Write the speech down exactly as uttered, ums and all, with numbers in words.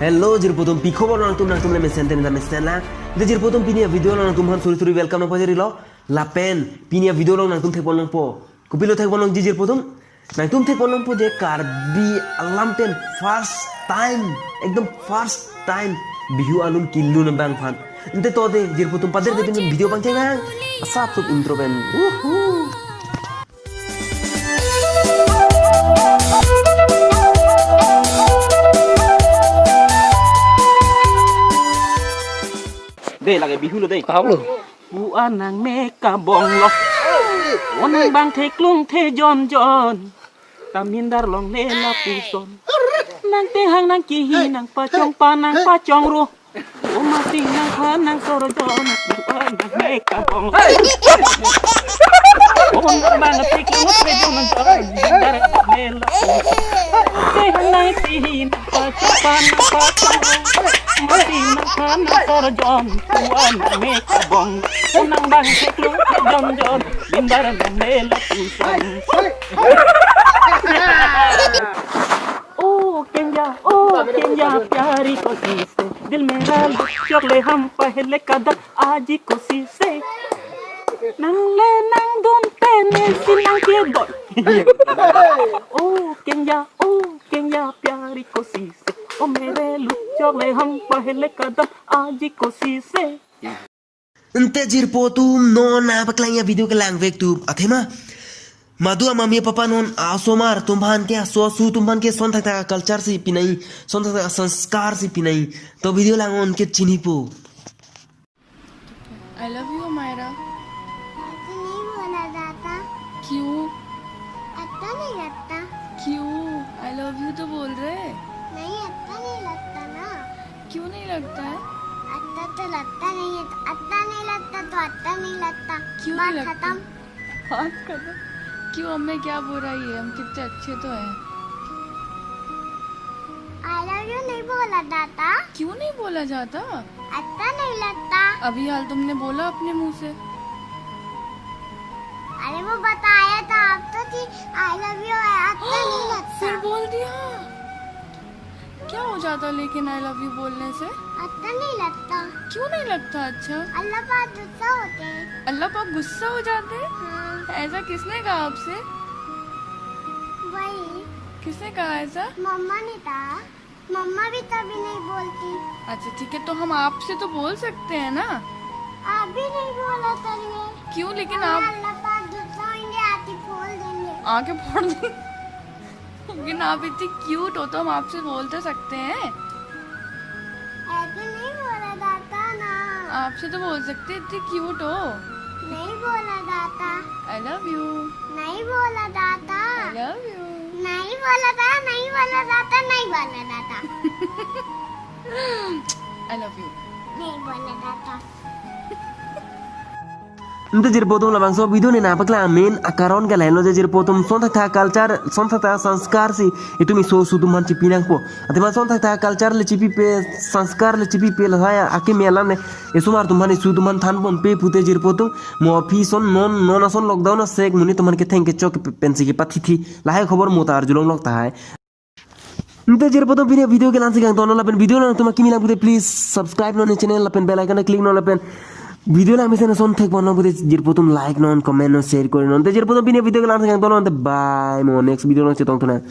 Hello, jirpo atum, pi khobor nangtum, nangtum le mesen te neta mesen lang. Ante jirpo atum, pini a-video along nangtum aphan suri suri welcome nangpajirilo. Lapen pini a-video along nangtum thekpon longpo. Kopilo thekpon longji jirpo atum? Nangtum thekpon longpo je Karbi alam pen first time, ekdom first time Bihu alun kelun abang aphan. Ante to de jirpo atum, pader de pin video abang cheng nang. Asap sup intro pen. Uhu. De, lake Bihu lo de. Pablo. Pu-an nangmek abong lo. O nang bang theklong the jon jon. Ta mindar longle lapuson. Nang tehang nang kihi nang pachong pa nang pachong ro. O mati nang phan nang sor jon. Pu-an nangmek abong lo. O nang bang theklong the jon jon. Mindar longle lapuson. Nang tehang nang kihi nang pachong pa nang pachong ro. Mati nang phan nang sor jon. Pu-an nangmek abong. O nang bang theklong the jon jon. Mindar longle lapuson. ओ कन्हैया, ओ कन्हैया, प्यारी कौन सी से, दिल मेरा लुक चोर ले हम पहले कदम आज ही कोसी से। Nang le nangdun pensi nang kedon. ओ कन्हैया, ओ कन्हैया, प्यारी कौन सी से, ओ मेरे लुक चोर ले हम पहले कदम आज ही कोसी से. Ante jirpo atum, non nangpaklang a-video kelang vek atum, athema madu amami papa non asomar atum aphan ke, aso asu atum aphan ke son thakthak culture si pinai, son thakthak sanskar si pinai. To video lang-on ke chinipo. I love you, Myra. ऐसे नहीं बोला जाता। क्यों? अच्छा नहीं लगता। क्यों? I love you तो बोल रहे। नहीं, अच्छा नहीं लगता ना। क्यों नहीं लगता है? अच्छा तो लगता नहीं है, तो अच्छा नहीं लगता तो अच्छा नहीं लगता। क्यों नहीं बात लगता? खत्म। बात खत्म। क्यों, अब मैं क्या बुराई है, हम कितने अच्छे तो हैं। I love you नहीं बोला जाता। क्यों नहीं बोला जाता? अच्छा नहीं लगता। अभी हाल तुमने बोला अपने मुंह से। अरे वो बताया था आप तो कि I love you है, अच्छा नहीं लगता। फिर बोल दिया। क्या हो जाता लेकिन I love you बोलने से? अच्छा नहीं लगता। क्यों नहीं लगता अच्छा? अल्लाह पाक गुस्सा होते हैं। अल्लाह पाक गुस्सा हो जाते हैं? हाँ। ऐसा किसने कहा आपसे? वही। किसने कहा ऐसा? मम्मा ने कहा। मम्मा भी तभी नहीं बोलती। अच्छा ठीक है, तो हम आपसे तो बोल सकते हैं ना? आप भी नहीं बोला करिए। क्यों लेकिन हमें आप अल्लाह पाक गुस्सा होंगे, आके फोड़ देंगे। आके फोड़ देंगे। लेकिन आप इतनी क्यूट हो तो हम आपसे बोल तो सकते हैं। ऐसे नहीं बोला जाता ना। आपसे तो बोल सकते हैं, इतनी क्यूट हो। नहीं बोला जाता। I love you। नहीं बोला जाता। I love you। नहीं बोला था, नहीं बोला जाता, नहीं बोला जाता। I love you। नहीं बोला जाता। Ante jirpo atum, labangso video ne nangpaklang amen akaron ke lahelo je jirpo atum, son thakthak culture, son thakthak sanskar si itum aso asu atum aphan chipi nangpo. Athema son thakthak culture le chipipe, sanskar le chipipe, lahai akimi alam le asomar atum aphan, asu atum aphan thanponpe pute jirpo atum, mo aphi son non, non ason lockdown asek monit atum aphan ketheng kechok pensi kepathi thi, lahai khobor mo ta arjulong lok tahai. Ante jirpo atum, pini video ke la-ansi kangton non, lapen video along atum akimi lang pute please subscribe non channel lapen bell icon click non lapen video langmesen ason thekpon non pute jirpo atum like non, comment non, share kori non. Ante jirpo atum, pini video ke la-ansi kangton non, ante bye, mo next video along chetongthu nang.